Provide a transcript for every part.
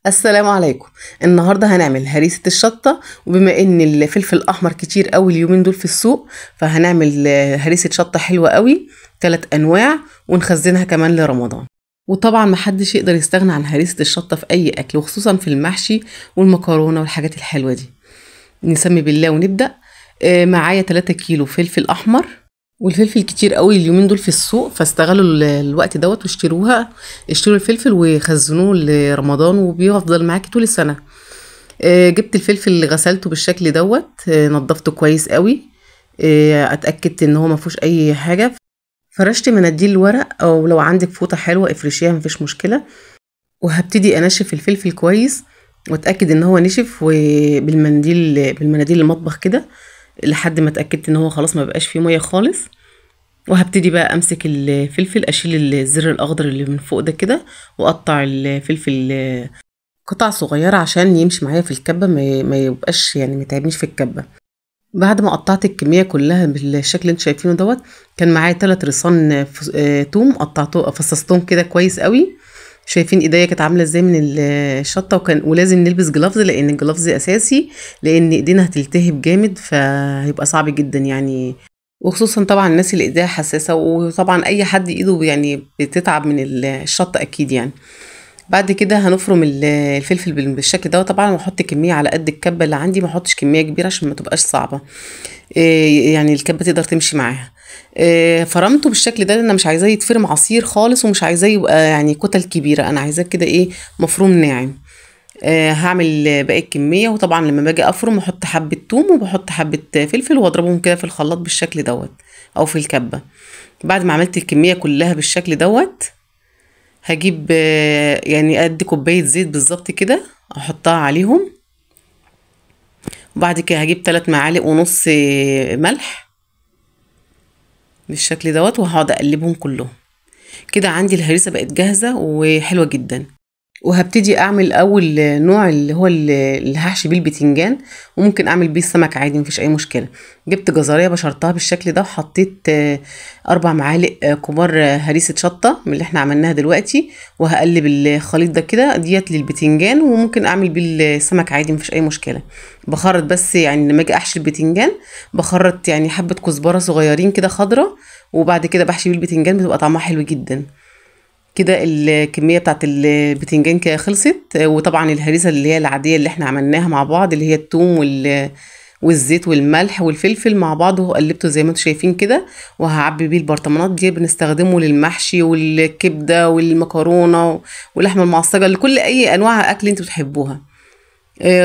السلام عليكم. النهارده هنعمل هريسه الشطه، وبما ان الفلفل الاحمر كتير قوي اليومين دول في السوق، فهنعمل هريسه شطه حلوة قوي 3 انواع ونخزنها كمان لرمضان. وطبعا محدش يقدر يستغنى عن هريسه الشطه في اي اكل، وخصوصا في المحشي والمكرونه والحاجات الحلوة دي. نسمي بالله ونبدا. معايا 3 كيلو فلفل احمر، والفلفل كتير قوي اليومين دول في السوق، فاستغلوا الوقت دوت واشتروها، اشتروا الفلفل وخزنوه لرمضان وبيفضل معاكي طول السنة. جبت الفلفل اللي غسلته بالشكل دوت، نضفته كويس قوي، اتاكدت ان هو ما فيهوش اي حاجة. فرشت مناديل ورق، او لو عندك فوطه حلوة افرشيها مفيش مشكلة. وهبتدي انشف الفلفل كويس واتاكد ان هو نشف، وبالمنديل بالمناديل المطبخ كده لحد ما اتاكدت ان هو خلاص ما بقاش فيه مية خالص. وهبتدي بقى امسك الفلفل، اشيل الزر الاخضر اللي من فوق ده كده، واقطع الفلفل قطع صغيرة عشان يمشي معايا في الكبه، ما يبقاش يعني ما يتعبنيش في الكبه. بعد ما قطعت الكمية كلها بالشكل اللي انتوا شايفينه دوت، كان معايا 3 رصان توم قطعته فصصتهم كده كويس قوي. شايفين ايديا كانت عامله ازاي من الشطه، ولازم نلبس gloves، لان ال gloves اساسي، لان ايدينا هتلتهب جامد فهيبقى صعب جدا يعني، وخصوصا طبعا الناس اللي ايديها حساسة، وطبعا اي حد ايده يعني بتتعب من الشطه اكيد يعني. بعد كده هنفرم الفلفل بالشكل ده، طبعا واحط كمية على قد الكبه اللي عندي، ما احطش كمية كبيرة عشان ما تبقاش صعبة، يعني الكبه تقدر تمشي معاها. فرمته بالشكل ده، انا مش عايزاه يتفرم عصير خالص، ومش عايزاه يبقى يعني كتل كبيرة، انا عايزاه كده ايه مفروم ناعم. هعمل باقي الكمية، وطبعا لما باجي افرم احط حبه توم وبحط حبه فلفل واضربهم كده في الخلاط بالشكل دوت او في الكبه. بعد ما عملت الكمية كلها بالشكل دوت، هجيب يعني قد كوباية زيت بالظبط كده احطها عليهم. وبعد كده هجيب 3 معالق ونص ملح بالشكل دوت، وهقعد اقلبهم كلهم كده. عندي الهريسه بقت جاهزة وحلوه جدا. وهبتدي اعمل اول نوع اللي هو اللي هحشي بيه البتنجان، وممكن اعمل بيه السمك عادي مفيش اي مشكلة. جبت جزريه بشرتها بالشكل ده، وحطيت 4 معالق كبار هريسه شطه من اللي احنا عملناها دلوقتي، وهقلب الخليط ده كده ديت للبتنجان، وممكن اعمل بيه السمك عادي مفيش اي مشكلة. بخرط بس يعني لما اجي احشي البتنجان بخرط يعني حبه كزبره صغيرين كده خضرة، وبعد كده بحشي بيه البتنجان، بتبقى طعمها حلو جدا. كده الكمية بتاعت البتنجان كده خلصت. وطبعا الهريسه اللي هي العادية اللي احنا عملناها مع بعض، اللي هي الثوم والزيت والملح والفلفل مع بعض، وقلبته زي ما انتم شايفين كده، وهعبي بيه البرطمانات دي. بنستخدمه للمحشي والكبده والمكرونه واللحمة المعصجه، لكل اي انواع اكل انتوا بتحبوها.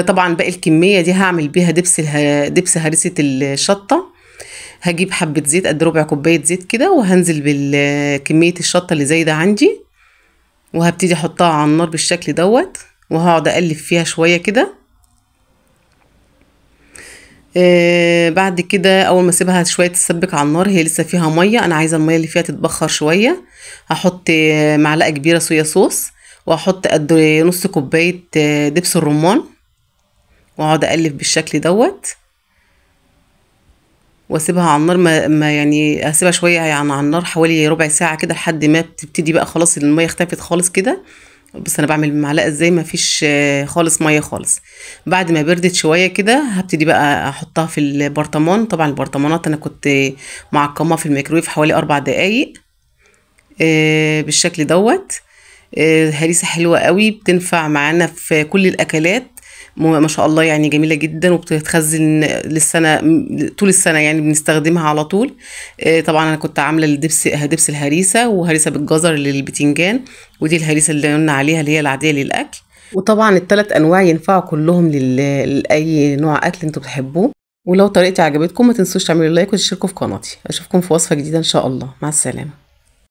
طبعا باقي الكمية دي هعمل بيها دبس هريسه الشطه. هجيب حبة زيت قد ربع كوباية زيت كده، وهنزل بالكمية الشطة اللي زي ده عندي، وهبتدي احطها على النار بالشكل دوت، وهقعد اقلب فيها شوية كده. بعد كده اول ما اسيبها شوية تسبك على النار، هي لسه فيها مية، انا عايزة المية اللي فيها تتبخر شوية. هحط معلقة كبيرة صويا صوص، وهحط قد نص كوباية دبس الرمان، واقعد اقلب بالشكل دوت، واسيبها على النار ما يعني هسيبها شوية يعني على النار حوالي ربع ساعة كده، لحد ما بتبتدي بقى خلاص المية اختفت خالص كده. بس انا بعمل بالمعلقه ازاي، ما فيش خالص مية خالص. بعد ما بردت شوية كده هبتدي بقى احطها في البرطمان. طبعا البرطمانات انا كنت معقمها في الميكرويف حوالي 4 دقايق بالشكل دوت. هريسه حلوة قوي، بتنفع معانا في كل الاكلات ما شاء الله، يعني جميلة جدا، وبتتخزن للسنة طول السنة يعني بنستخدمها على طول. طبعا انا كنت عامله الدبس، دبس الهريسه، وهريسه بالجزر للبتنجان، ودي الهريسه اللي قلنا عليها اللي هي العادية للاكل. وطبعا ال3 انواع ينفعوا كلهم لاي نوع اكل انتوا بتحبوه. ولو طريقتي عجبتكم ما تنسوش تعملوا like وتشتركوا في قناتي. اشوفكم في وصفه جديدة ان شاء الله. مع السلامة.